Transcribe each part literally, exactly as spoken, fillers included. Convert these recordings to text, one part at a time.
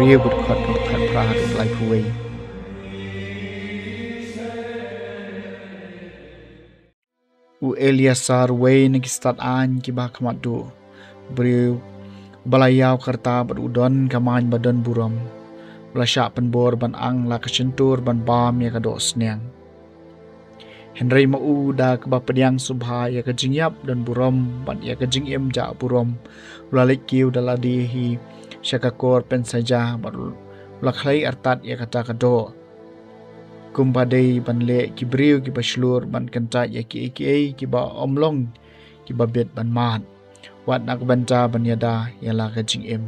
Ïa bad khot ka khat phra haduh laiphew wei. U Eleasar, wei na ki stad aiñ kiba khmat duh, briew ba la ïaw ka rta bad u don ka main ba don burom, u la shah pynbor ban ang la ka shyntur ban bam ïa ka doh sniang. Hynrei ma u, da kaba pdiang sngewbha ïa ka jingïap don burom bad ïa ka jingim jah burom, u la leit kiew da lade hi sha ka kor pynsaja bad u la khlei artat ïa kata ka doh, kumba dei ban leh ki briew kiba shlur ban kyntait ïa kiei kiei kiba ym long kiba bit ban mad, wat na ka bynta ban ïada ïa la ka jingim.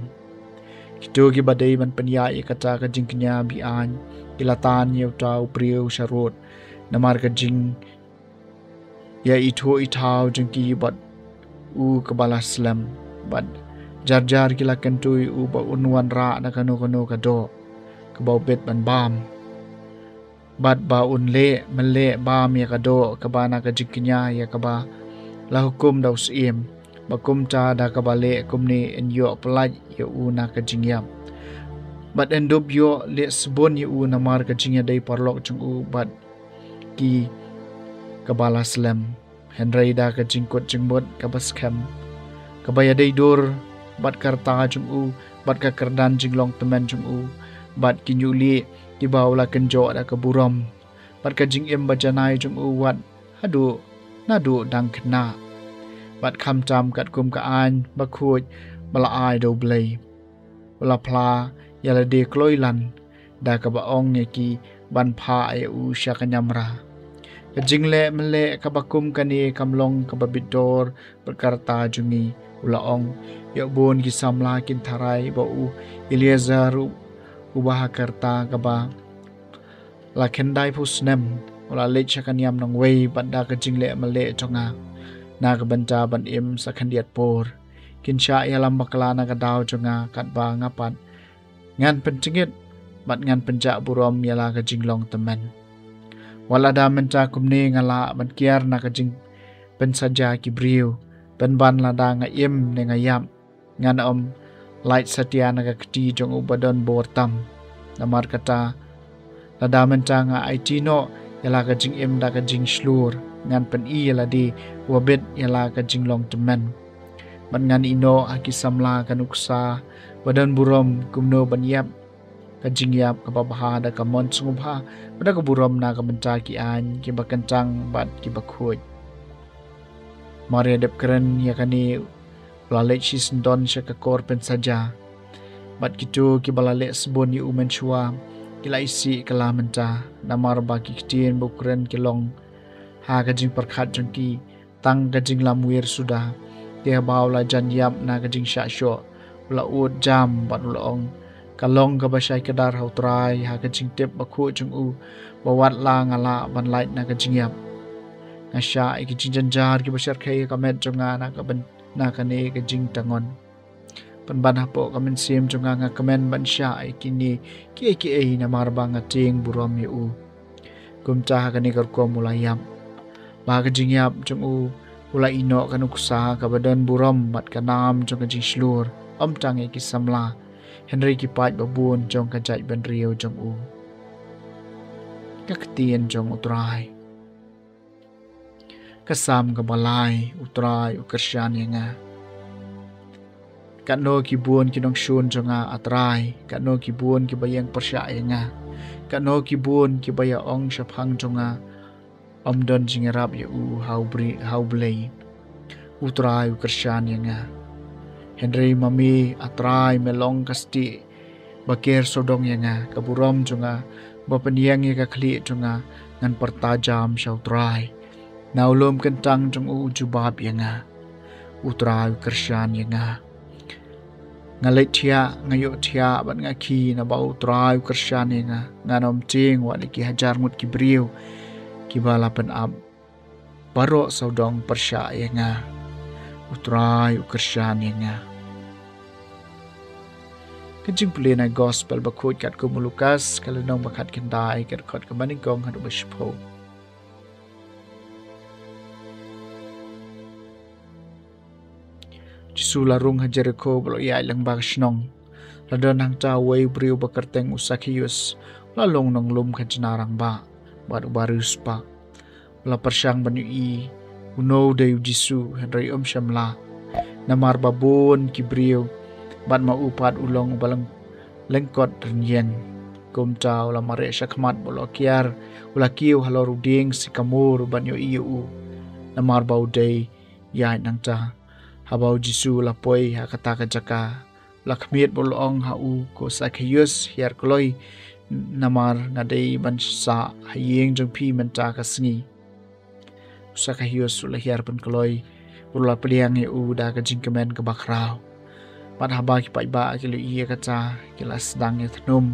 Kito kiba dei ban pynïaid ïa kata ka jingkñia be-aiñ ki la tan ïa uta u briew sharud, namar ka jingïaithuh ithaw jong ki bad u kaba la slem, bad jar jar ki la kyntu ïa u ba un wanrah na kano kano ka doh kaba u bit ban bam, bad ba un leh mynleh bam ïa ka doh kaba na ka jingkñia ïa kaba la hukum da u syiem, ba kumta da kaba leh kumne yn ïoh pyllait ïa u na ka jingïap, bad yn dup ïoh leh sbun ïa u namar ka jingïadei paralok jong u bad ki kaba la slem. Hynrei da ka jingkut jingmut kaba skhem, kaba ïadei dur bad ka rta jong u bad ka kyrdan jinglong tymmen jong u, bad ki ñiuhlieh kiba u la kynjoh da ka burom, bad ka jingim ba janai jong u wat haduh naduh dang khynnah, bad khamtam katkum ka aiñ bakhuid ba la ai da U Blei, u la phla ïa lade kloi lan da kaba ong ïa ki ban phah ïa u sha ka ñiamra. Ka jingleh mynleh kaba kum kane kam long kaba bit dor bad ka rta jong ngi. U la ong, ïa bun ki samla kin tharai ba u Eleasar, u, uba ha ka rta kaba la khyndaiphew snem, u la leit sha ka niam nongwei bad da ka jingleh mynleh jong nga, na ka bynta ban im sa khyndiat por, kin shah ïalam bakla na ka daw jong nga, katba nga pat ngan pynjngit bad ngan pynjah burom ïa la ka jinglong tymmen. Wat lada mynta kumne nga lah ban kiar na ka jingpynsaja ki briew, pynban lada nga im ne nga ïap, ngan ym lait satia na ka kti jong u ba don bor tam. Namar kata, lada mynta nga aiti noh ïa la ka jingim da ka jingshlur, ngan pyni ïa lade uba bit ïa la ka jinglong tymmen, bad ngan ïehnoh ha ki samla ka nuksa ba don burom kumno ban ïap ka jingïap kaba bha da ka mon sngewbha bad da ka burom na ka bynta ki aiñ kiba kyntang bad kiba khuid. Mar ïa dep kren ïa kane, u la leit shisyndon sha ka kor pynsaja, bad kito kiba la leh sbun ïa u mynshuwa ki la isih kylla mynta, namar ba ki ktien ba u kren ki long ha ka jingpyrkhat jong ki tang ka jinglamwir suda. Te haba u la jan ïap na ka jingshah shoh, u la ud jam bad u la ong, ka long kaba shai kdar ha U Trai ha ka jingtip bakhuid jong u, ba wat la nga lah ban lait na ka jingïap. Nga shah ïa ki jingjynjar kiba shyrkhei ha ka met jong nga na ka byn-, na kane ka jingtngon. Pynban hapoh ka mynsiem jong nga, nga kmen ban shah ïa kine kiei kiei namar ba nga tieng burom ïa u. Kumta ha kane ka rukom u la ïap, ba ha ka jingïap jong u, u la ïehnoh ka nuksa kaba don burom bad ka nam jong ka jingshlur, ym tang ïa ki samla, hynrei ki paid ba bun jong ka jaitbynriew jong u. Ka ktien jong U Trai. Ka Salm kaba lai. U Trai u kyrshan ïa nga. Katno ki bun ki nongshun jong nga, A Trai, katno ki bun kiba ïeng pyrshah ïa nga. Katno ki bun kiba ïa ong shaphang jong nga, ym don jingïarap ïa u ha U Bri-, ha U Blei. U Trai u kyrshan ïa nga. Hynrei ma me, A Trai, me long ka stieh ba ker sawdong ïa nga, ka burom jong nga, ba pynïeng ïa ka khlieh jong nga, ngan pyrta jam sha U Trai. Na u lum kyntang jong u, u jubab ïa nga. U Trai u kyrshan ïa nga. Nga leit thiah, nga ïoh thiah bad nga khih, naba U Trai u kyrshan ïa nga. Ngan ym tieng wat la ki hajar ngut ki briew kiba la pynap baroh sawdong pyrshah ïa nga. U Trai u kyrshan ïa nga. Ka jingpule na Gospel bakhuid katkum u Lukas, ka lynnong ba khatkhyndai, ka dkhot kaba nyngkong haduh ba shiphew. Jisu la rung ha Jerikho bad u la ïaid lyngba ka shnong. La don hangta uwei u briew ba kyrteng u Sakhius, u la long nonglum ka jna rangbah bad uba riewspah. U la pyrshang ban ïohi uno u dei u Jisu, hynrei um shym lah, namar ba bun ki briew bad ma u pat u long uba lyng-, lyngkot rynïeng. Kumta u la mareh shakhmat bad u la kiar, u la kiew halor u dieng sikamur ban ïohi ïa u, namar ba u dei ïaid nangta. Haba u Jisu u la poi ha kata ka jaka, u la khmied bad u la ong ha u, "Ko Sakhius, hiar kloi, namar nga dei ban sah ha ïing jong phi mynta ka sngi." U Sakhius u la hiar pynkloi, u la pdiang ïa u da ka jingkmen kaba khraw. Bad haba ki paidbah ki la ïohi ïa kata, ki la sdang ïathnum,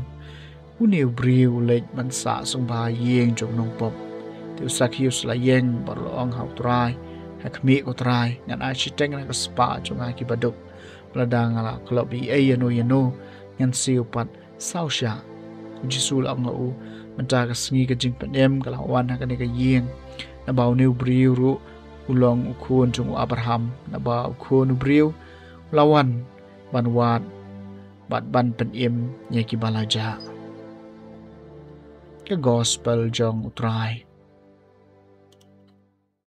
"Une u briew u leit ban sah sngewbha ha ïing jong u nongpop." Te u Sakhius u la ïeng bad u la ong ha u Trai, "Ha khmih, ko Trai, ngan ai shiteng na ka spah jong nga ki baduk. Lada nga la klop ei ei ïano ïano, ngan siew pat saw shah." U Jisu u la ong ha u, "Mynta ka sngi ka jingpynim ka la wan ha kane ka ïing, naba une u briew ruh u long u khun jong u Abraham, naba u Khun u Briew u la wan ban wad bad ban pynim ïa kiba la jah." Ka Gospel jong u Trai.